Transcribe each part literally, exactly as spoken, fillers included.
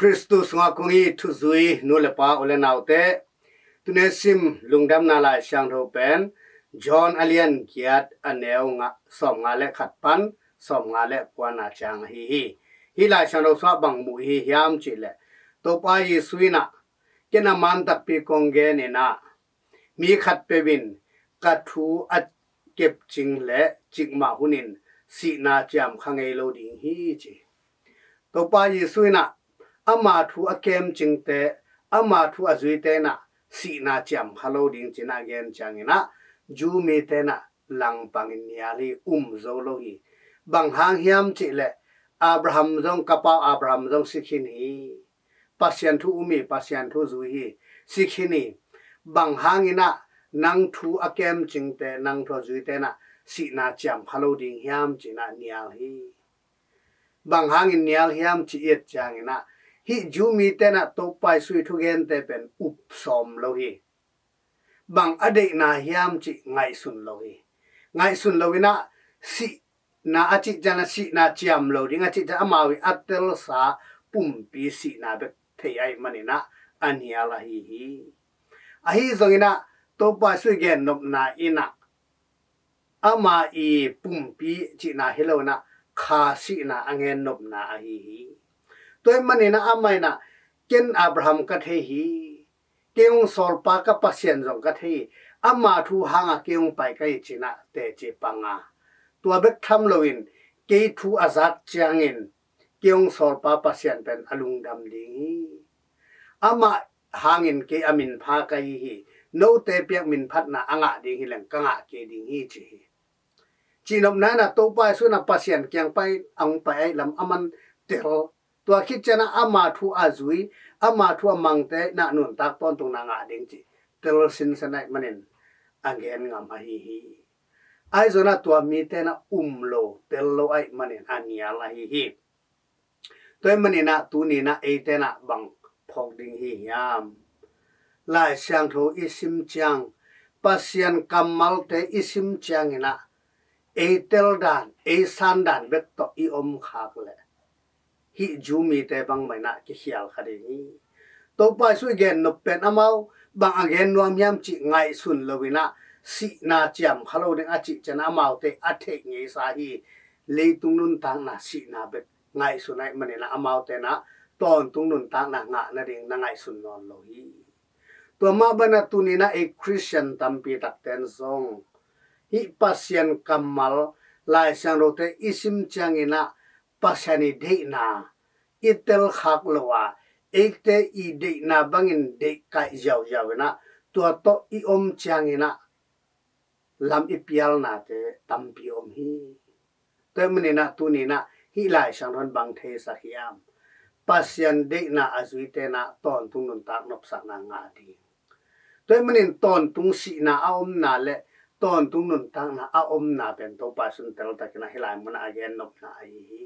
Khristu sungah kong it thuzui nu le pa, u le naute, tuni sim lungdamna Lai Siangtho pen John a lian giat, a neu nga, sawmnga le khat pan sawmnga le kuana ciang ahi hi. Hih Lai Siangtho sungah bang mu i hi hiam cih leh, Topa Jesu in ah, ken a man takpi kong gen in ah, mi khatpeuh in ka thu a kepcing leh cikmah hunin sihna ciam kha ngei lo ding hi, ci. Topa Jesu in ah, ama thu a kemcingte, ama thu a zuite in ah sihna ciam kha lo ding ci-in ah gen ciangin ah, Jew mite in ah langpangin nial hi, um zo lo hi. Bang hang hiam cih leh, Abraham zong, ka pau Abraham zong si khin hi. Pasian thu um hi, Pasian thu zui hi, si khin hi. Bang hangin ah nang thu a kemcingte, nang thu a zuite in ah sihna ciam kha lo ding hiam ci-in ah nial hi. Bang hangin nial hiam cih i et ciangin ah, hih Jew mite in ah Topa Jesu i thugente pen up sawm lo hi. Bang a deihna hiam cih ngaihsun lo hi. Ngaihsun lo in ah, sihna a cih ciang ah, sihna ciam lo ding a cih ciang ah, amau i a telsa pumpi sihna bek thei ahih manin ah a nial ahi hi. Ahi zongin ah, Topa Jesu i gennopna in ah, ama i pumpi cihna hi lo in ah, kha sihna a gennopna ahi hi. Tua ahih manin ah ama in ah, ken Abraham ka thei hi, kei hong sawlpa ka Pasian zong ka thei hi, ama thu hangah kei hong pai ka hi ci-in ah teci pang a, tua bek tham loin, kei thu a zak ciangin kei hong sawlpa Pasian pen a lungdam ding hi. Amah hangin kei a minpha ka hi hi. Note piak minphatna a ngah ding hi leng ka ngah kei ding hi, ci hi. Cihnopna in ah Topa Jesu in ah Pasian kiang pai, a hong pai ahih lam a man tel. Tua khit ciang ah ama thu a zui, ama thu a mangte in ah nuntak tawntungna ngah ding cih tel sinsen ahih manin a gen ngam ahi hi. Ahi zongin ah tua mite in ah um lo, tel lo ahih manin a nial ahi hi. Tua ahih manin ah tuni in ah eite in ah bang phawk ding hi hiam? Lai Siangtho i sim ciang, Pasian kammalte i sim ciangin ah, ei tel dan, ei san dan bek tawh i om khak leh, hih Jew mite bangmah in ah kikhial kha ding hi. Topa Jesu i gennop pen amau bang a gen nuam hiam cih ngaihsun lo in ah, sihna ciam kha lo ding a cih ciang ah amaute a theih ngeisa hi. Leitung nuntakna sihna bek ngaihsun ahih manin ah amaute in ah tawntung nuntakna ngah nading na ngaihsun nawn lo hi. Tua mah bangin ah tuni in ah ei Khristian tampi takte in zong hih Pasian kammal, Lai Siangthote i sim ciangin ah Pasian i deihna i tel khak lo a, eite i deihna bangin deihkaih ziauziau in ah, tua tawh i om ciangin ah lam i pialnate tampi om hi. Tua ahih manin ah tuni in ah hih Lai Siangtho in bang theisak hiam? Pasian deihna a zuite in ah tawntung nuntak nopsakna ngah ding. Tua ahih manin tawntung sihna a omna le tawntung nuntakna a omna pen Topa Jesu in teltakin ah hih lai munah a gennopna ahi hi.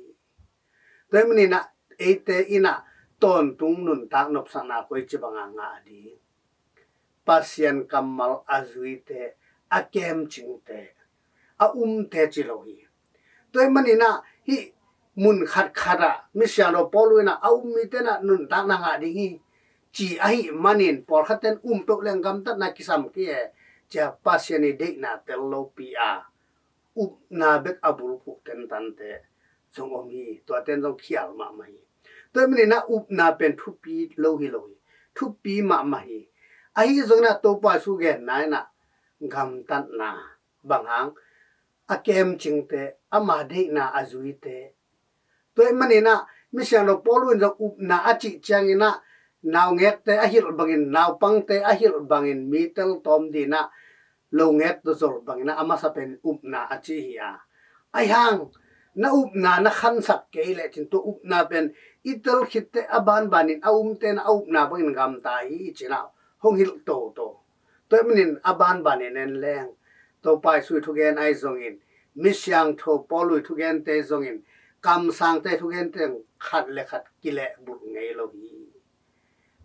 Tua ahih manin ah eite in ah tawntung nuntak nopsakna koici bangah ngah ding? Pasian kammal a zuite, a kemcingte, a umte ci lo hi. Tua ahih manin ah hih mun khatkhat ah Misiangtho Paul in ah a um mite in ah nuntakna ngah ding hi, ci ahih manin pawlkhatte in um peuh leng gamtatna kisam kei e, ci-a Pasian i deihna tel lopi a, upna bek a bulphuh tentante zong om hi. Tuate in zong khial mahmah hi. Tua ahih manin ah upna pen thupi lo hi lo hi. Thupi mahmah hi. Ahi zongin ah Topa Jesu genna in ah gamtatna, bang hang, a kemcingte, ama deihna a zuite. Tua ahih manin ah Misiangtho Paul in zong upna a cih ciangin ah naungekte a hilh bangin, naupangte a hilh bangin mi teltawm ding in ah longek tawh zol bangin ah a masa pen upna a ci hi a. Ahi hang, na upna na khansak kei lecin tua upna pen i tel khitte a banbanin a umte in ah a upna bangin gamta hi, ci-in ah hong hilh toto. Tua ahih manin a banbanin en leng, Topa Jesu i thugen ahi zongin, Misiangtho Paul i thugente zongin, kamsangte thugente zong khat le khat kilehbulh ngei lo hi.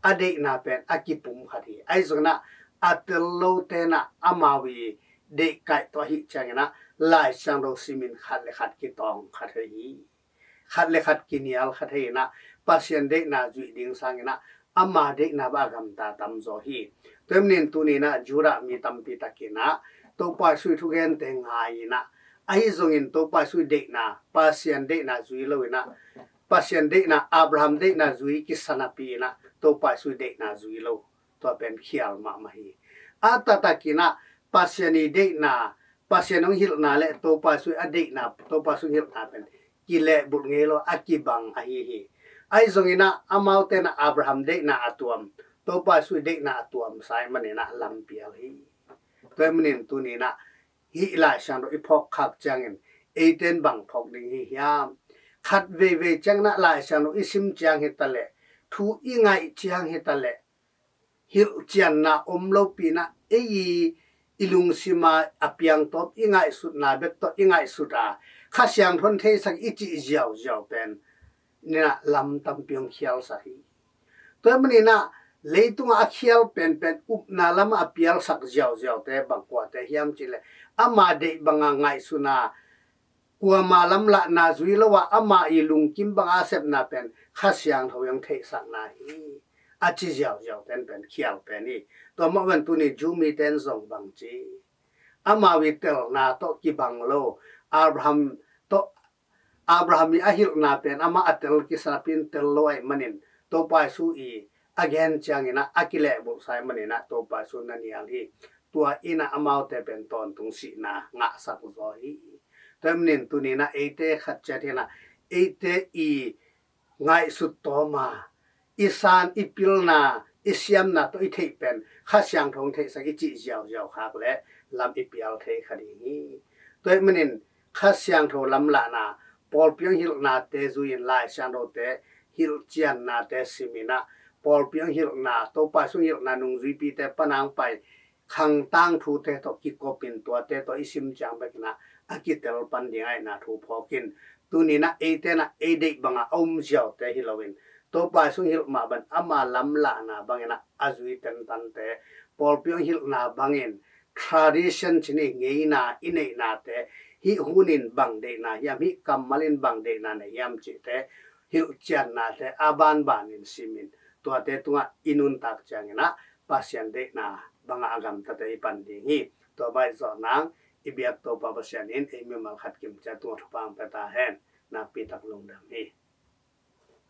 A deihna pen a kipum khat hi. Ahi zongin ah a tel lote in ah amau i deihkaih tawh ahih ciangin ah Lai Siangtho simin khat le khat kitawng kha thei hi. Khat le khat kinial kha thei in ah Pasian deihna zuih ding sanginah ama deihna bang a gamta tamzaw hi. Tua ahih manin tuninah Judah mi tampi takinah Topa Jesu ii thugente ngai inah, ahi zongin Topa Jesu ii deihna, Pasian deihna zui lo inah, Pasian deihna, Abraham deihna zui kisa napi inah Topa Jesu ii deihna zui lo. Tua pen khial mahmah hi. A taktakinah Pasian ii deihna, Pasian hong hilhna le Topa Jesu ii a deihna, Topa Jesu ii hilhna pen kilehbulh ngei lo, a kibang ahi hi. Ahi zonginah amaute inah Abraham deihna a tuam, Topa Jesu ii deihna a tuam sa ahih maninah lam pial hi. Tua ahih manin tuninah hih Lai Siangtho i phawk khak ciangin eite in bang phawk ding hi hiam? Khat veivei cianginah Lai Siangtho i sim ciang hi taleh, thu i ngaih ciang hi taleh, hilhcianna om lopi inah ei i lungsima a piangtawp i ngaihsutna bek tawh i ngaihsut a, Kha Siangtho in theisak i cih ziauziau pen inah lam tampi hong khialsak hi. Tua ahih maninah leitungah a khial penpen upna lamah a pialsak ziauziaute bang kuate hiam cihleh, ama deih banga ngaihsun a, kuama lamlahna zui lo a, ama ii lungkim banga a sepna pen Kha Siangtho ii hong theihsakna hi, a ci ziauziaute in pen khial pen hi. Tua mah bangin tuni Jew mite in zong bang ci, amau ii telna tawh kibang lo, Abraham tawh, Abraham ii a hilhna pen amah a tel kisa napi in tel lo ahih manin Topa Jesu ii a gen cianginah a kilehbulhsa ahih maninah Topa Jesu na nial hi. Tua inah amaute pen tawntung sihna ngahsak zaw hi. Tua ahih manin tuninah eite khat ciat hinah eite i ngaihsut tawma, i san, i pilna, i siamna tawh i theih pen Kha Siangtho hong theihsak i cih ziauziau khak leh lam i pial thei kha ding hi. Tua ahih manin Kha Siangtho lamlahna, pawlpi hong hilhnate zui in, Lai Siangthote hilhciannate sim inah, pawlpi hong hilhna, Topa Jesu hong hilhna nungzuipite panang pai khang tangthute tawh kikopin tuate tawh i sim ciang bekinah a kitel pan ding ahihna thu phawkin, tuninah eite inah ei deih banga a um ziaute hi loin, Topa Jesu hong hilh mah bangin ama lamlahna banginah a zui tentante, pawlpi hong hilhna bangin tradition cih ni, ngeina, i neihnate, hih hun in bang deihna hiam, hih kammal in bang deihna nei hiam cihte, hilhciannate a banbanin simin, tuate tungah i nuntak cianginah Pasian deihna bangah a gamtate i pan ding hi. Tua bang zawh nang i biak Topa Pasian in ei mimal khat kimciat tungah thupha hong pia ta hen. Nakpi tak lungdam hi.